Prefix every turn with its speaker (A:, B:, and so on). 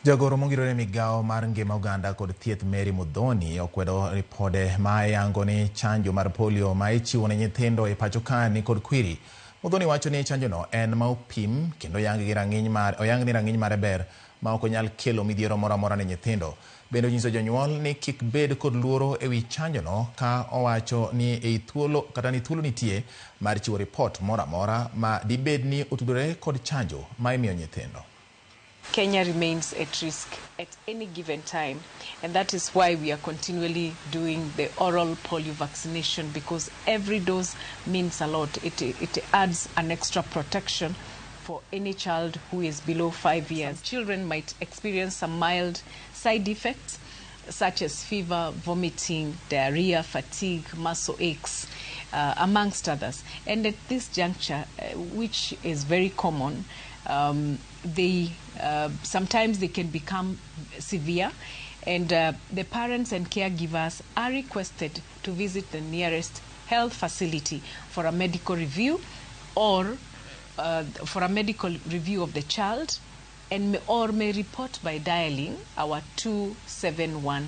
A: Jagoro mongirore migawo mar ngima oganda kod thieth Mary Muthoni okwedo ripode ma yango ni chanjo mar polio ma ichiwo ne nyithindo e pacho ka ni kod kwiri. Muthoni wacho ni chanjono en ma opim kendo oyang gi rang'iny mar oyang ni rang'iny mare ber ma ok onyal kelo midhiero moro amora ne nyithindo. Bende onyiso jonyuol ni kik bed kod luoro ewi chanjono ka owacho ni ei thuolo kata ni thuolo nitie mar chiwo ripot moro amora ma dibed ni otudore kod chanjo ma imiyo nyithindo.
B: Kenya remains at risk at any given time, and that is why we are continually doing the oral polio vaccination, because every dose means a lot. It adds an extra protection for any child who is below 5 years. Children might experience some mild side effects such as fever, vomiting, diarrhea, fatigue, muscle aches, amongst others. And at this juncture, which is very common, they sometimes they can become severe, and the parents and caregivers are requested to visit the nearest health facility for a medical review or for a medical review of the child and may, or may report by dialing our 271#.